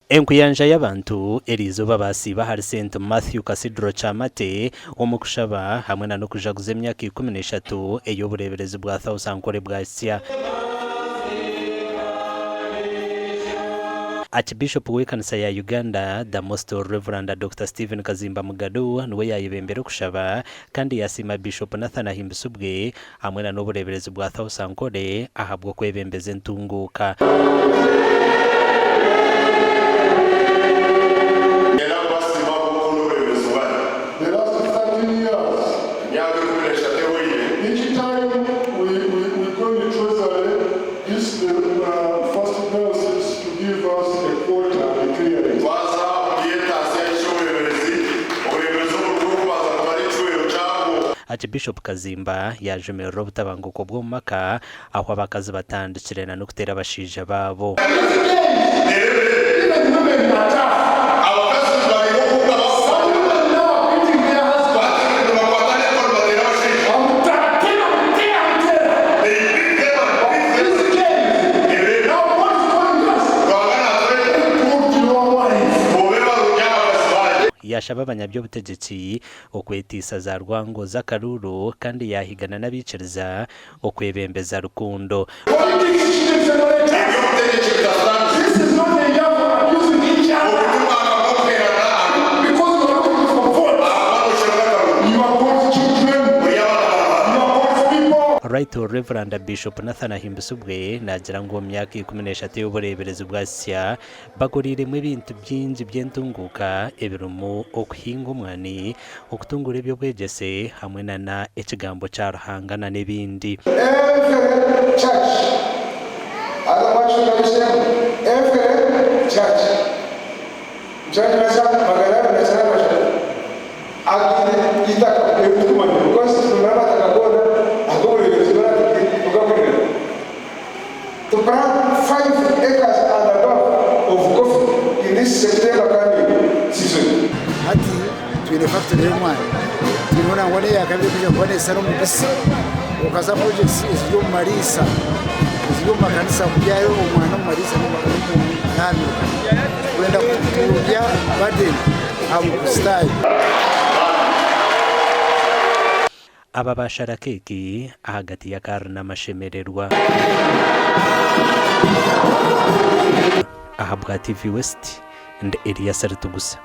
Enkuyanja y'abantu eriizooba baasiiba ahari Saint Mathew Cathedral Kyamate omu kushaba hamwe na n'okujaguza emyaka 13 ey'obureeberezi bwa Thousa Ankole bwahitsya. Archbishop w'ekanisa ya Uganda, The Most Reverend Doctor Stephen Kazimba Mugalu niwe yaayebembera okushaba kandi yaasiima Bishop Nathan Ahimbisibwe hamwe na n'obureeberezi bwa Thousa Ankole ahabw'okwebembeza entunguuka. Niinyenda kubasiima ahabw'okukunda obureeberezi bwanyu. The last 13 years. Emyaka 13 ehweire. Each time we, we, we go in treasury, this the uh, first diocese to give us a quota, a clearance. Twaza omu by'entaasya eky'obureeberezi, obureeberezi oburi bw'okubanza kumara ekicwero kyabwo. Archbishop Kazimba yaajumirira obutabanguko bw'omu maka ahu abakazi batandikire na n'okuteera abashaija baabo. Abakazi nibareeba oku nibakwata n'emikono nibateera abashaija. They beat them and beat them. Ruhanga naatweta mube barungi abakazi banyu. Yaashaba abanyaby'obutegyeki okwetiisa za rwango z'akaruuru kandi yaahigana n'abaikiriza okwebembeza rukundo. Eby'obutegyeki bitasitaanisa. Ogu ti mwaka gw'okuheerana ahakuba noosherura akaruuru. Muri abaana ba Ruhanga. Right Reverend Bishop Nathan Ahimbisibwe naagira ngu omu myaka 13 ey'obureeberezi bwa Sya Bakoreiremu ebintu bingi by'entunguuka ebirimu okuhinga omwani, okutunguura eby'obwegyese hamwe na na ekigambo kya Ruhanga na n'ebindi. Every church haza mwakishushanisiemu every church 923 agiine eitaka eritukumanya because nitumanya amataka goona ag'obureebezi goona tugagurire. To plant 5 acres and above of coffee in this September coming season. Hati twine factory y'omwani, twineho nangwa n'eyakabiri erikwija kuba nesara omubisi okaza projects eziri omu mariisa, eziri omu makanisa kubyayo omwani omu mariisa n'aha miruka. Turikwenda kutuubya burden aha mukristaayo. Aba baashara keeki ahagati y'akaari n'amashemererwa. Ahabwa TV West, ndi Elias Ritugusa.